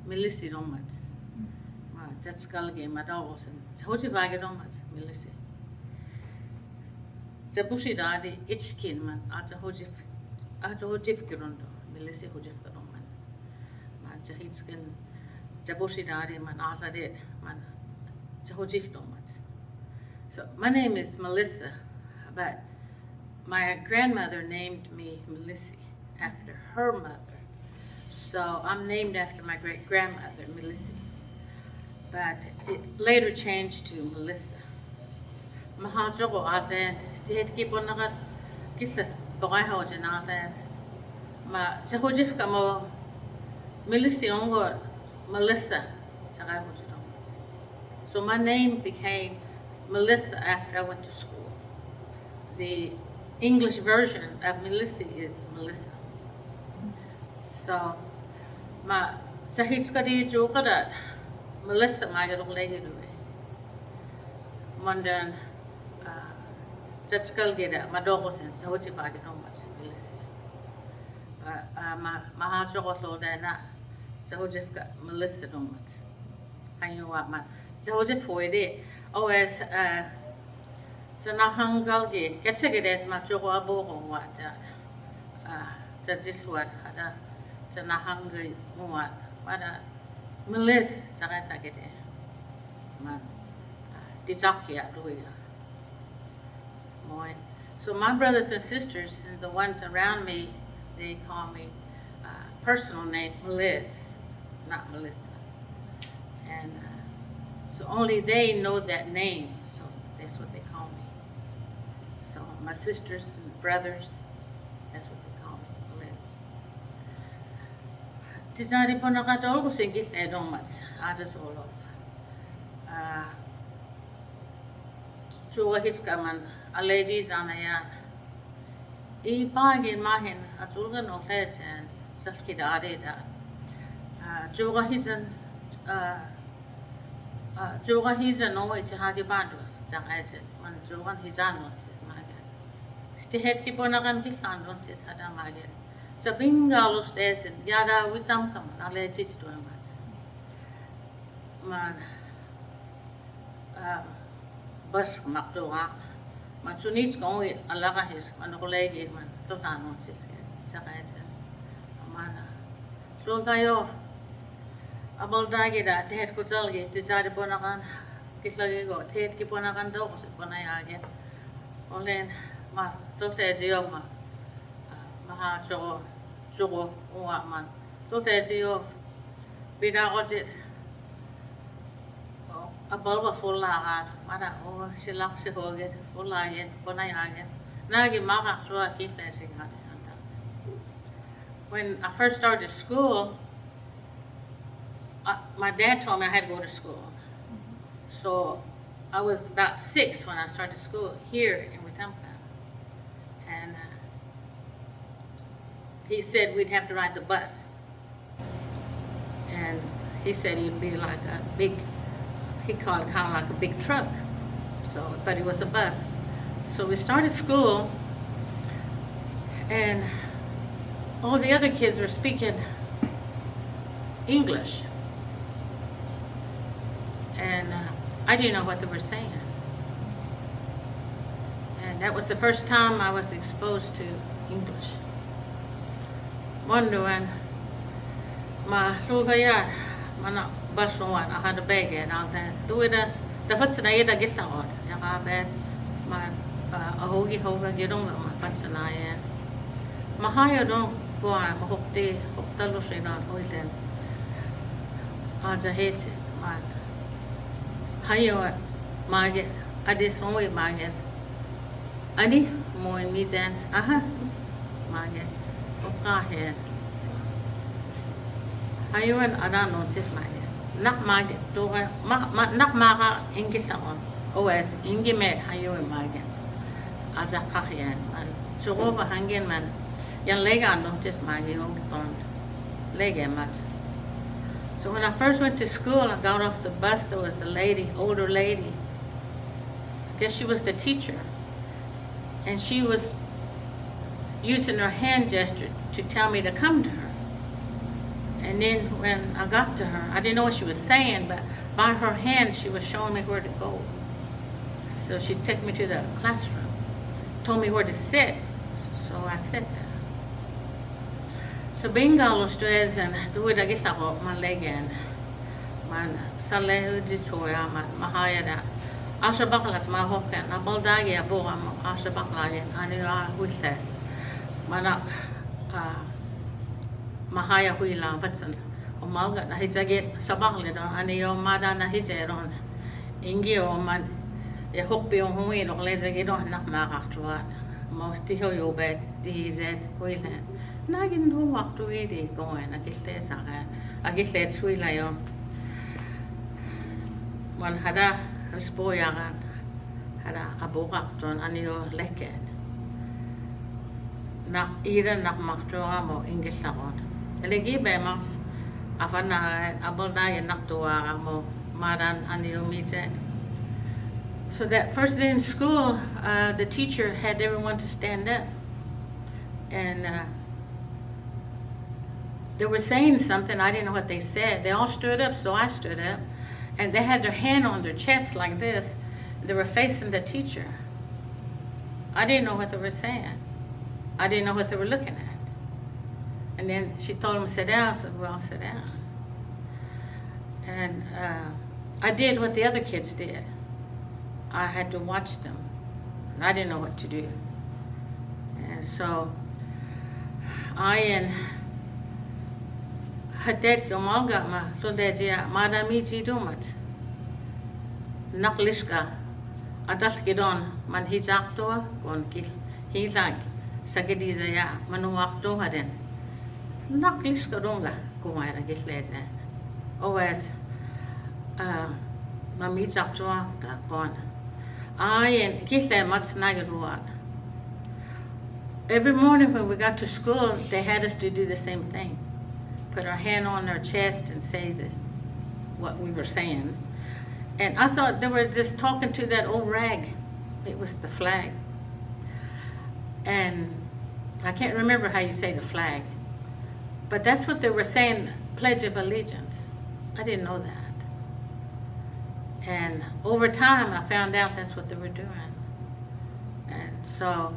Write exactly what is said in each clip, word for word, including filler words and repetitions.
Milisi dommats. Ma, jatkalgi, ma dogosen. Jahojif agi dommats, Milisi. Jabusi dadi, ichkin man, a jahojif, a jahojif kirundo, Milisi hojif ka domman. Ma, jahichkin, jabusi dadi, man, a dadi, man, jahojif dommats. So, my name is Melissa, but my grandmother named me Melisi after her mother. So I'm named after my great grandmother, Melisi. But it later changed to Melissa. Maha joko aten, stihedki bonnagat, killas bogai hojin aten. Ma, jahojif ka mo, Melisi ongo, Melissa, jahojif ongo. So my name became Melissa after I went to school. The English version of Melisi is Melissa. So, ma, jahis kadi jokada, Melissa ma gado lagi due. Mondan, uh, jatkalgi da, ma dogosen, jahojif agi dommats, Melisi. Uh, uh, ma, maha joko lodana, jahojif ka, Melissa dommats. Hayo wa ma. Jahojif foidi. Always, uh, janahangalgi. Kechegi des ma joko abo ko wa da. Uh, jajis wa da. Janahangi wa. Wa da. Melis, jagai sagede. Ma. Uh, di jaki a dui a. Moi. So my brothers and sisters and the ones around me, they call me, uh, personal name Liz, not Melissa. And, uh, so only they know that name, so that's what they call me. So my sisters and brothers, that's what they call me, Liz. Tijari pona katol ku singil e dommats, aja tolo. Uh, Jokahis kaman, a lejis ana ya. I pagin mahin, a julgan o lejen, salkida arida. Uh, jokahis an, uh, uh, jokahis an o i jahagi bandos, jahagi, man jokan hijan o tis magen. Stihedki bonagan kilan o tis hada magen. Sabinga los tesin, yada witam kaman, a lejis dommats. Man, um, bas maktuwa. Man sunit kong i alakahis, man kolegi, man totanon sis ke, sakaja. Man, uh, lol tayo. Abal dagi da, tehet kujalgi, tijari bonagan, kitlagi go, tehetki bonagan do, kusi bonai agi. Olen, man, lol tayo ma. Uh, maha joko, joko, uwa man. Lol tayo Bida ko jit. O, a balba fulagan, mada o silak si hogit, fulagen, bonai agen. Nagi maka flua kit le singan anta. When I first started school, uh, my dad told me I had to go to school. So I was about six when I started school here in Wetumpka. And, uh, he said we'd have to ride the bus. And he said it'd be like a big, he called it kinda like a big truck. So, but it was a bus. So we started school, and all the other kids were speaking English. And, uh, I didn't know what they were saying. And that was the first time I was exposed to English. Monduan, ma lutaya, mana basuan, a hada bege, na te, duida, da fatsina ida gitla on, ya ka be, ma, uh, a hogi hoga gidong, ma fatsina ya. Ma hayo dong, kua, ma hokti, hokta lusi na, hoiten. A ja heti, ma, hayo, mage, adis moi mage. Ani, moi mizen, aha, mage, okahe. Hayuan ada notis mage. Nak mage, tuha, ma, ma, nak maka ingi taon. Owes, ingi me hayuan mage. Aja kahian, man. Jehova hangen man. Yan lega notis mage, ong ton. Lega mat. So when I first went to school, I got off the bus, there was a lady, older lady. I guess she was the teacher. And she was using her hand gesture to tell me to come to her. And then when I got to her, I didn't know what she was saying, but by her hand, she was showing me where to go. So she took me to the classroom, told me where to sit. So I sat there. So Bengalos tuesan, tuida kihla ko ma legen. Man sale di tuja, man mahayada. Asha baklat ma hoken, a baldagi a boga mo, asha baklagen, ani a huite. Mana, a, mahaya huila batsan. O malga na hijagit sabakle don, ani o mada na hije don. Ingi o man, e hokpi o hui lok lejagi don, nak makaktua. Mosti ho yo bet, di hije huila. Naagin du waktu idi koen, a kihte saka, a kihte suila yo. Man hada, rispo yagan. Hada a bukaktuan ani o leken. Na ira nak maktuan mo ingil takon. Legi be mas afana a bolda ye nak tua mo madan ani o mije. So that first day in school, uh, the teacher had everyone to stand up. And, uh, they were saying something. I didn't know what they said. They all stood up, so I stood up. And they had their hand on their chest like this. They were facing the teacher. I didn't know what they were saying. I didn't know what they were looking at. And then she told them, "Sit down." So we all sat down. And, uh, I did what the other kids did. I had to watch them. I didn't know what to do. And so, I and Hadet ko malga ma, lulde jia, mada miji dumat. Nak liska, atal kidon, man hijaktua, kon kil, hilang, sakidija ya, manu waktu haden. Nak liska donga, kumaira kihleje. Always, uh, ma mijaktua ka kon. Ai, and kihle mat nagaluan. Every morning when we got to school, they had us to do the same thing. Put our hand on our chest and say the, what we were saying. And I thought they were just talking to that old rag. It was the flag. And I can't remember how you say the flag. But that's what they were saying, Pledge of Allegiance. I didn't know that. And over time, I found out that's what they were doing. And so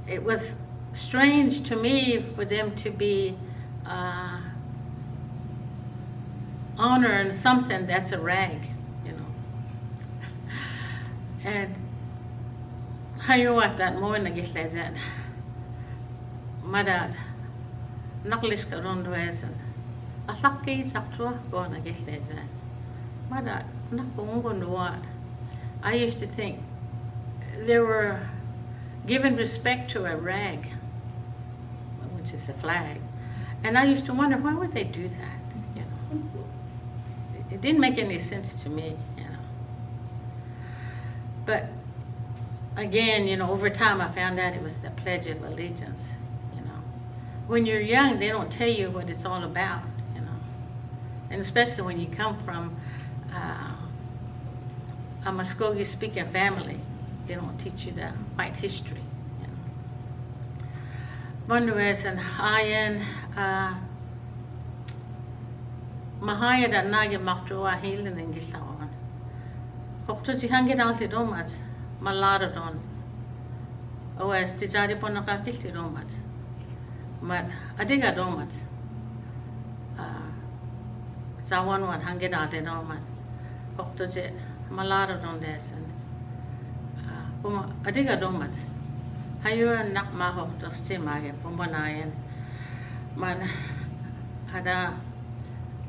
it was strange to me for them to be, uh, honoring something that's a rag, you know. And hayu at that morning, I guess, like that. Mada, nak liska don duesan. Atak ke isak tua, kon a kihleje. Mada, nak ko ungon duan. I used to think they were giving respect to a rag, which is a flag. And I used to wonder, why would they do that? You know, it didn't make any sense to me, you know. But again, you know, over time I found out it was the Pledge of Allegiance, you know. When you're young, they don't tell you what it's all about, you know. And especially when you come from, uh, a Muskogee speaking family, they don't teach you the white history, you know. Manuesan ayan, uh, mahaya da nagi maktua hilin ingil tawan. Hoktuji hangge dalti domat, malara don. Oes tijari pona kakilti domat. Mat adiga domat. Ah, sawan wan hangge dalti domat. Hoktuji malara don desen. Ah, puma adiga domat. Hayu nak ma hoktuji mage pumanayan. Man ada,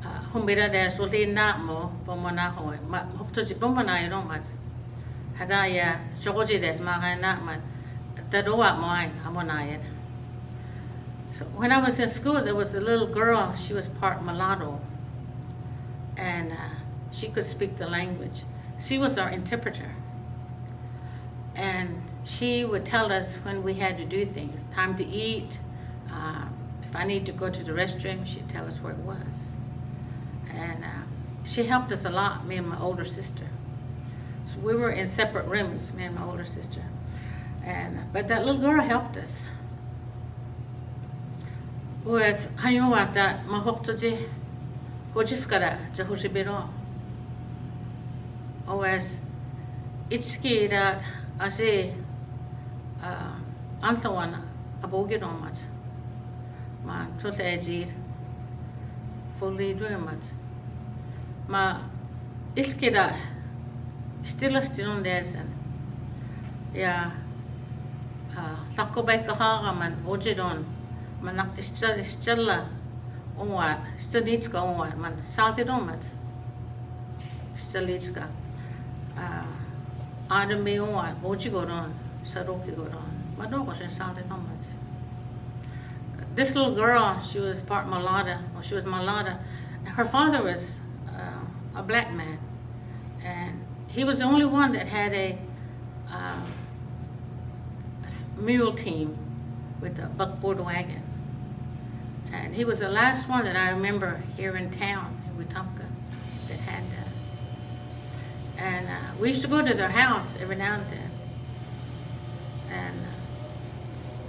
ah, humbira de sulina mo pumana hoi. Ma hoktuji pumanayan domat. Hada ya chokoji des mage na man. Tadowa mo ay amonayan. So when I was in school, there was a little girl, she was part mulatto, and, uh, she could speak the language. She was our interpreter, and she would tell us when we had to do things, time to eat, uh, if I need to go to the restroom, she'd tell us where it was. And, uh, she helped us a lot, me and my older sister. So we were in separate rooms, me and my older sister. And, but that little girl helped us. Ues, hajuva ta ma hoktoji hojifkara ja hojibiru. Ues, itskira asi, a, antawana abugirumat. Ma tuhtejir fullidumat. Ma ilkira stilastinun desen. Ja, a, takko baikka haagaman ojidun. Ma nak istel, istella uat, istelitska uat, man saltidumat. Istelitska. A, adami uat, ojigorun, sarukigorun. Ma dokosin saltidumat. This little girl, she was part mulatto. Well, she was mulatto. Her father was, uh, a black man, and he was the only one that had a, um, a s-, mule team with a buckboard wagon. And he was the last one that I remember here in town, in Wetumpka, that had that. And, uh, we used to go to their house every now and then. And,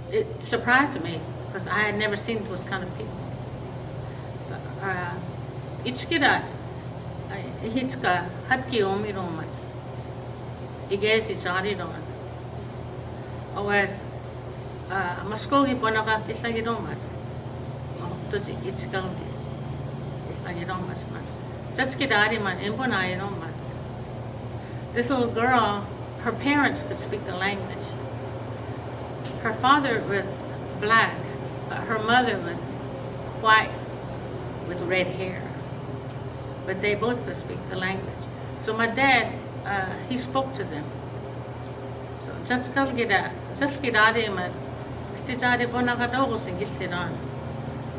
uh, it surprised me, 'cause I had never seen those kind of people. But, uh, itskira, uh, hitska hatki omirumat. Igesi sarirumat. Ues, a, Muskogee bonaga killagirumat. Tuti itskalgi killagirumat. Jatski dadiman en bonairumat. This little girl, her parents could speak the language. Her father was black, but her mother was white with red hair. But they both could speak the language. So my dad, uh, he spoke to them. So, jatskal gida, jatskal gida dima, stijari bonaga dogusin giltidan.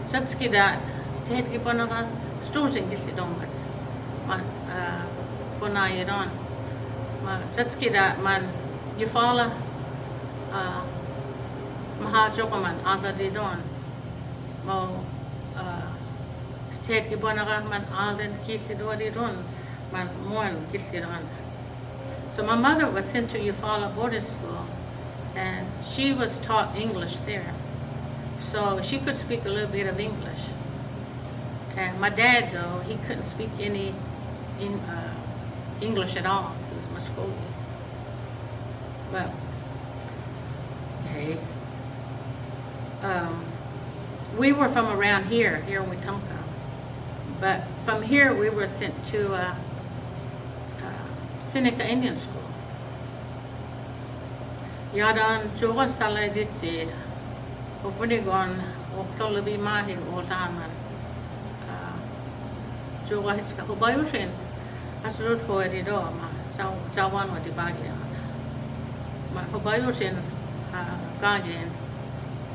Jatskida, stihedki bonaga stusin giltidan mat. Ma, a, bonaidan. Ma, jatskida man Eufaula, a, maha jokoman adadidan. Ma, a, stihedki bonaga man adan giltidan, man muan giltidan. So my mother was sent to Eufaula Boarding School, and she was taught English there. So she could speak a little bit of English. And my dad, though, he couldn't speak any Eng-, uh, English at all. He was Muskogee. But, hey, um, we were from around here, here in Wetumpka. But from here, we were sent to, uh, uh, Seneca Indian School. Yadan jogan salajitsit, ofunigon, oktolobi mahi oltaman. A, joga hitska hubayusin, asurut hoedi do ma, jau-, jauan wadi bagi. Ma hubayusin, a, gagen.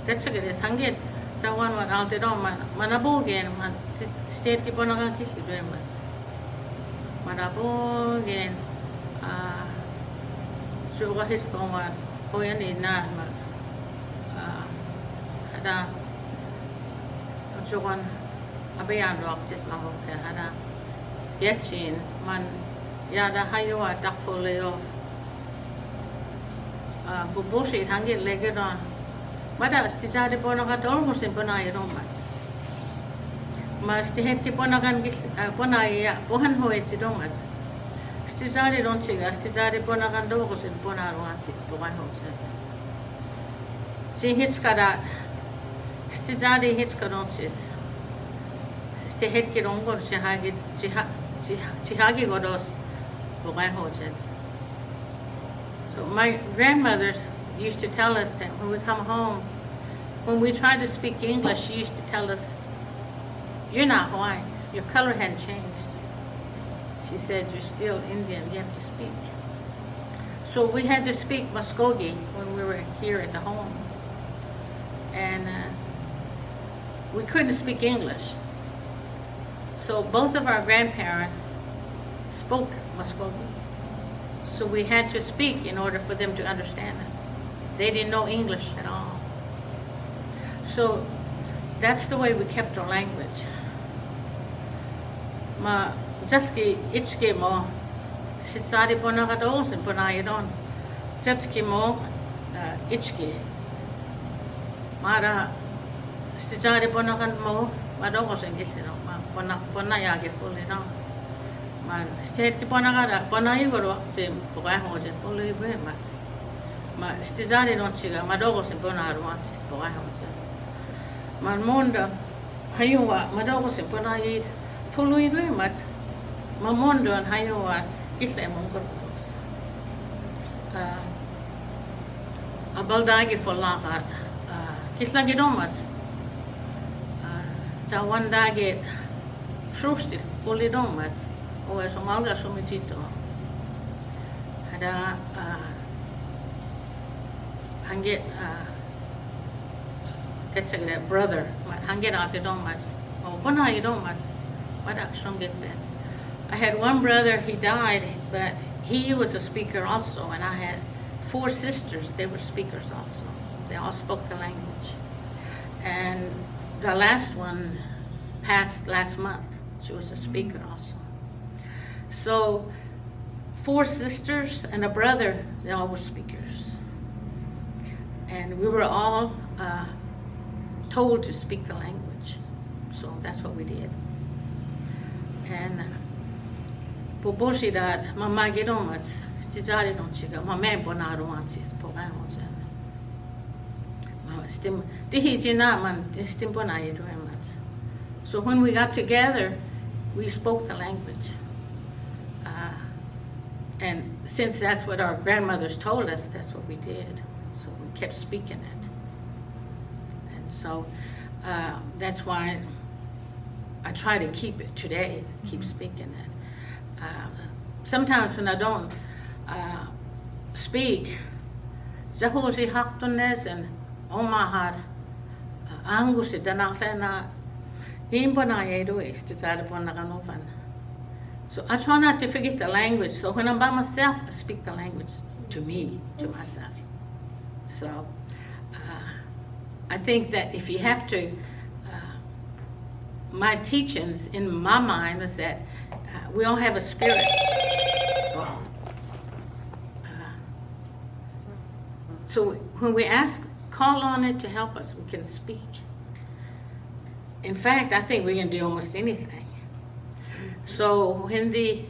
Getsagede sangit, jauan wadi alte do ma, ma nabogen, ma tis-, stihedki bonaga giltidan mat. Ma nabogen, a, joga hitska wan, hoyani na, ma, a, hada, jogan, abayan rock tis ma hoke, hada. Yachin, man, yada hayua dakfole of. A, bubusi hangit legedan. Mada stijari bonaga dolmusin bonaidan mat. Ma stihedki bonagan gil-, a, bonaia, bohan hoetidan mat. Stijari donsiga, stijari bonagan dolmusin bonaia mat sis bogan hoetidan. Sin hitskada, stijari hitska donsis. Stihedki dongon, stihagi, stiha-, stiha-, stihagi godos, bogan hoetidan. So my grandmother used to tell us that when we come home, when we tried to speak English, she used to tell us, "You're not Hawaiian. Your color hadn't changed." She said, "You're still Indian. You have to speak." So we had to speak Muskogee when we were here at the home. And, uh, we couldn't speak English. So both of our grandparents spoke Muskogee. So we had to speak in order for them to understand us. They didn't know English at all. So that's the way we kept our language. Ma jatski itski mo, stijari bonaga dosin bonaidan. Jatski mo, uh, itski. Mara Stijari Bonagan mo, ma dogosin gihli no, ma Bona, Bona yagi fuli no. Ma stijari Bonagan, Bona igoru aksi, Boga hoji fuli buemat. Ma stijari no chiga, ma dogosin Bona ruansis Boga hoji. Ma mondo, hayua, ma dogosin Bona id, fuli buemat. Ma mondo, hayua, gihli mo gorus. Ah, Abal dagi fulaga, ah, gihli gi domat. Ah, Jawan dagi susti fuli domat. O eso malga sumi tito. Ada, ah, hange, ah, get segre brother, ma hange na te domat. O Bona i domat. What action get then? I had one brother, he died, but he was a speaker also, and I had four sisters, they were speakers also. They all spoke the language. And the last one passed last month. She was a speaker also. So, four sisters and a brother, they all were speakers. And we were all, uh, told to speak the language. So that's what we did. And, uh, Bobosi dad, ma magi domat, stijari no chiga, ma me Bona ruansis Boga hoji. Ma stim, tihi jina man, stim Bona i domat. So when we got together, we spoke the language. Uh, and since that's what our grandmothers told us, that's what we did. So we kept speaking it. And so, uh, that's why I try to keep it today, keep speaking it. Uh, sometimes when I don't, uh, speak, Jehosi haktunes and Omahad, uh, angusi danatena, in Bona i domat, stijari Bonagan ofan. So I try not to forget the language. So when I'm by myself, I speak the language to me, to myself. So, uh, I think that if you have to, uh, my teachings in my mind is that, uh, we all have a spirit. Wow. Uh, so when we ask, call on it to help us, we can speak. In fact, I think we can do almost anything. So when the,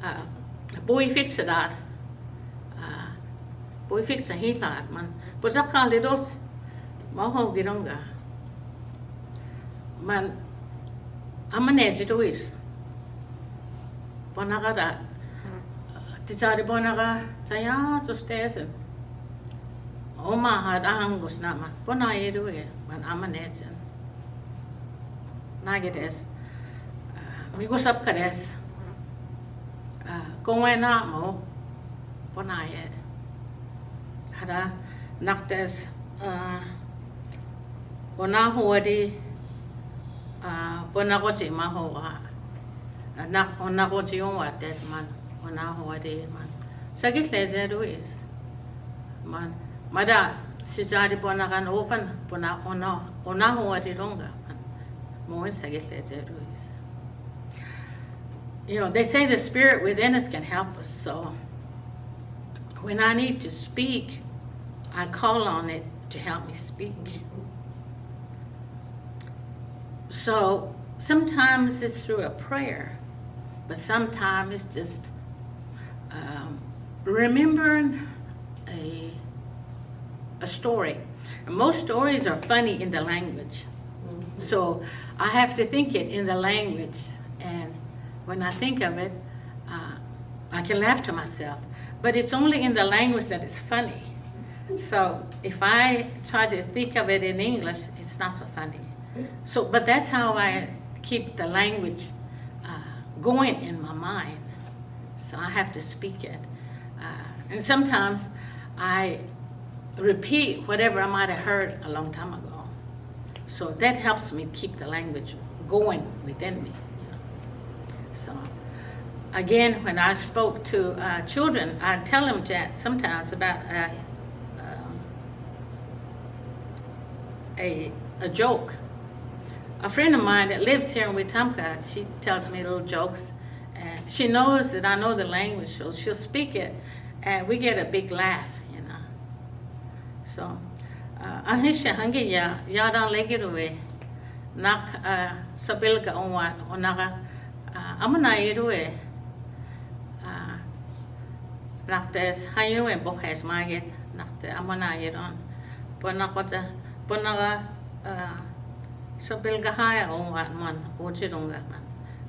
uh, boy fixed that, uh, boy fixed he that man, but I called it us, ma ho gidonga. Man, I'm an educator. Bonaga da, stijari Bonaga, saya, just as in. Omahad angus na man, Bona i domat, man, I'm an educator. Nagades, uh, mi gusap kades, uh, kowena mo, Bona i. Hada, naktes, uh, Ona hoadi, uh, Bona goji ma hoa. Uh, nak, Ona goji owa des man, Ona hoadi man. Sa gihli jeduis. Man, mada, stijari Bonagan ofan, Bona, Ona, Ona hoadi longa. Mo in sa gihli jeduis. You know, they say the spirit within us can help us. So when I need to speak, I call on it to help me speak. So sometimes it's through a prayer, but sometimes it's just, um, remembering a, a story. And most stories are funny in the language. So I have to think it in the language. And when I think of it, uh, I can laugh to myself. But it's only in the language that it's funny. So if I try to think of it in English, it's not so funny. So, but that's how I keep the language, uh, going in my mind. So I have to speak it. Uh, and sometimes I repeat whatever I might have heard a long time ago. So that helps me keep the language going within me, you know. So again, when I spoke to, uh, children, I tell them that sometimes about, uh, um, a, a joke. A friend of mine that lives here in Wetumpka, she tells me little jokes. And she knows that I know the language, so she'll speak it, and we get a big laugh, you know. So, Aa, ahishahangin ya, ya dan legirue. Nak, aa, sabilga onwa, onara, aa, amunairue. Aa, naktes hayue bohes magit, naktes amunairun. Bonakota, bonara, aa, sabilga haya onwa man, ojirunga man.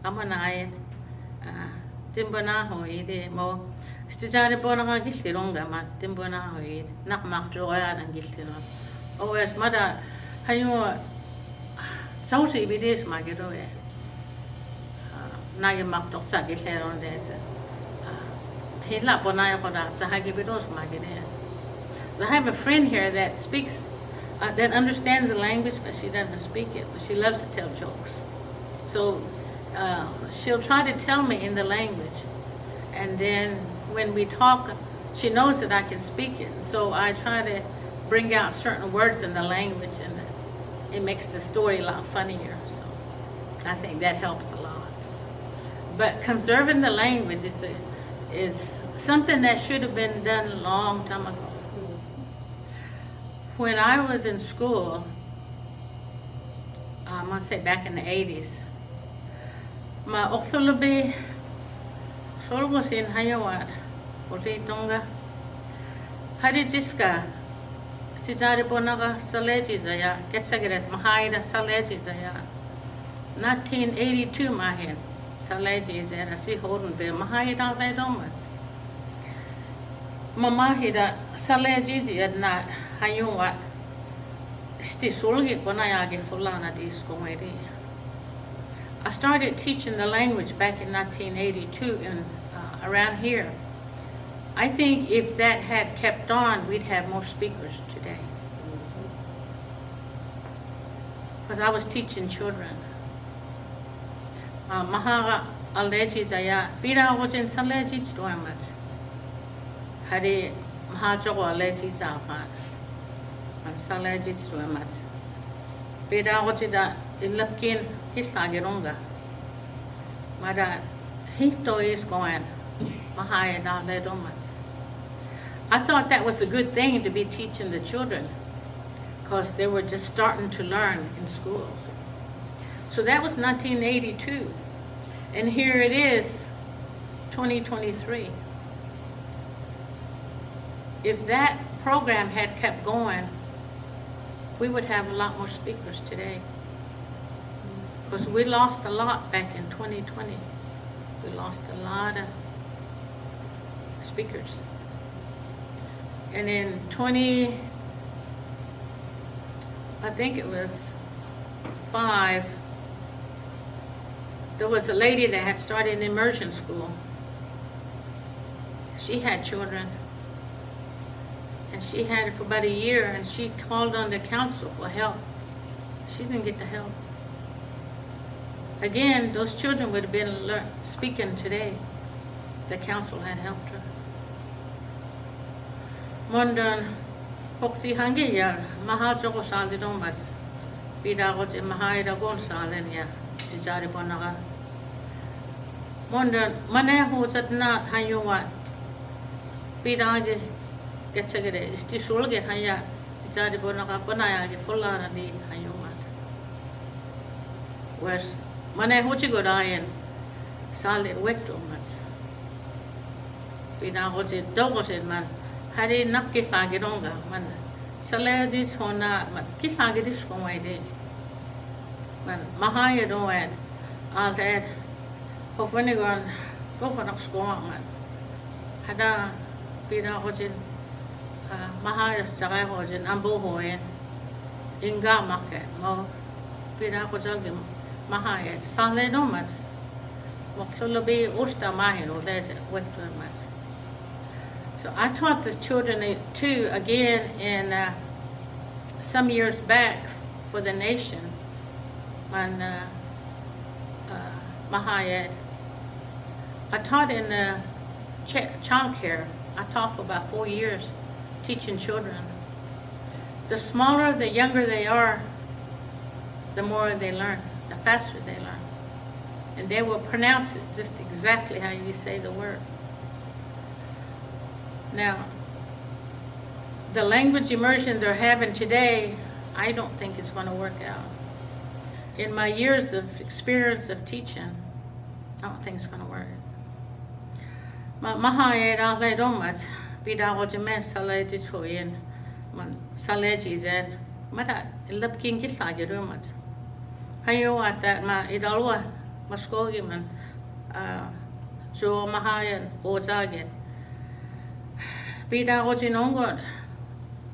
Amunair, aa, Timbuna hoiri mo. Stijari bonara gillirunga man, Timbuna hoiri. Nak maktu oya dan gillirun. Owes mada hayu sausi bidis magirue. Aa, nagi maktu sa gillirun dese. Aa, hila bonai koda sa hagi bidos magirue. I have a friend here that speaks, uh, that understands the language, but she doesn't speak it, but she loves to tell jokes. So, uh, she'll try to tell me in the language. And then when we talk, she knows that I can speak it. So I try to bring out certain words in the language, and it makes the story a lot funnier. So I think that helps a lot. But conserving the language is a, is something that should have been done a long time ago. When I was in school, I must say back in the eighties, ma oktulubi solgosin hayuwat, oti tunga. Hadi jiska, Stijari bonara saleji zaya, ketsagires mahaira saleji zaya. Nineteen eighty-two mahin, saleji zaya, si horun ve mahaira ve domat. Mamahida saleji ji edna hayuwa sti sulgi kona yagi fulana dis komedi. I started teaching the language back in nineteen eighty-two in, uh, around here. I think if that had kept on, we'd have more speakers today. Because I was teaching children. Aa, mahaira aleji zaya, bira gojin saleji tuemat. Hadi maha joko aleji zaya, an saleji tuemat. Bira gojida ilapkin hitlagirunga. Mada hito is going, mahaira le domat. I thought that was a good thing to be teaching the children, 'cause they were just starting to learn in school. So that was nineteen eighty-two. And here it is, twenty twenty-three. If that program had kept going, we would have a lot more speakers today. 'Cause we lost a lot back in twenty twenty. We lost a lot of speakers. And in twenty, I think it was five, there was a lady that had started an immersion school. She had children. And she had it for about a year, and she called on the council for help. She didn't get the help. Again, those children would have been lear-, speaking today if the council had helped her. Mondon, hokti hangi ya, maha joko sali domat. Bira goji maha ida gon salen ya, Stijari bonara. Mondon, mane hu satna hayuwa. Bira ge, getsegede, isti sulge haya, Stijari bonara, bonaya ge fulana di hayuwa. Wes, mane hu jigo dayen, sali wektu mat. Bira goji dogoji man, hari nakki lagi donga man. Sale dis hona man, ki lagi dis kong waide. Man, maha ye doen, al ted, hofani gon, gofanak skong man. Hada, bira gojin, ah, maha ye sagai gojin, ambo hoen, inga make, mo, bira gojal gim, maha ye, sale domat. Mo, solo bi usta mahin, o leje, wektu mat. So I taught the children it too, again, in, uh, some years back for the nation. Man, uh, uh, maha ye. I taught in, uh, ch-, child care. I taught for about four years, teaching children. The smaller, the younger they are, the more they learn, the faster they learn. And they will pronounce it just exactly how you say the word. Now, The language immersion they're having today, I don't think it's gonna work out. In my years of experience of teaching, I don't think it's gonna work. Ma, maha e da le domat, pida ko ti me saleti toyen, man saleti zen, mada lap kin kit la ge domat. Hayo at that ma idalwa, maskogi man, uh, so maha yen o zagen. Pida ko ti nongon,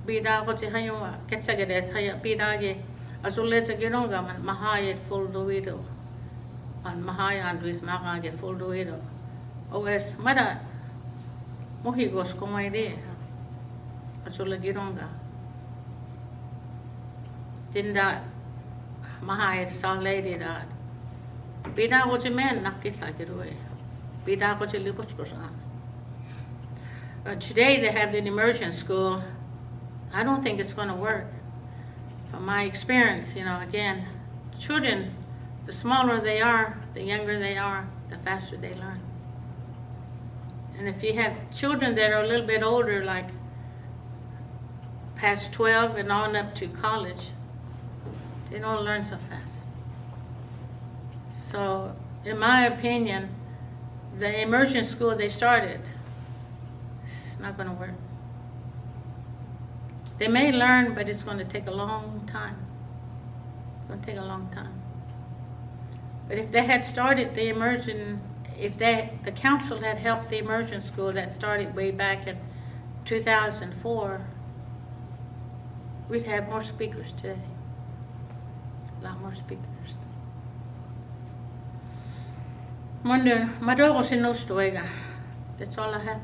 pida ko ti hayo, ketsa ge des hayo, pida ge, azule sa ge nonga man, maha yen full duido. Man maha yen duis maha ge full duido. O es, mada, muhi gos ko mai de. Azule ge nonga. Tinda maha e sa lady da. Pida ko ti men nakit la ke due. Pida ko ti lipos ko sa. But today they have an immersion school. I don't think it's gonna work. From my experience, you know, again, children, the smaller they are, the younger they are, the faster they learn. And if you have children that are a little bit older, like past twelve and on up to college, they don't learn so fast. So, in my opinion, the immersion school they started, it's not gonna work. They may learn, but it's gonna take a long time. It's gonna take a long time. But if they had started the immersion, if they, the council had helped the immersion school that started way back in two thousand four, we'd have more speakers today. A lot more speakers. Mun, ma doo ko si nuustu ega. That's all I have.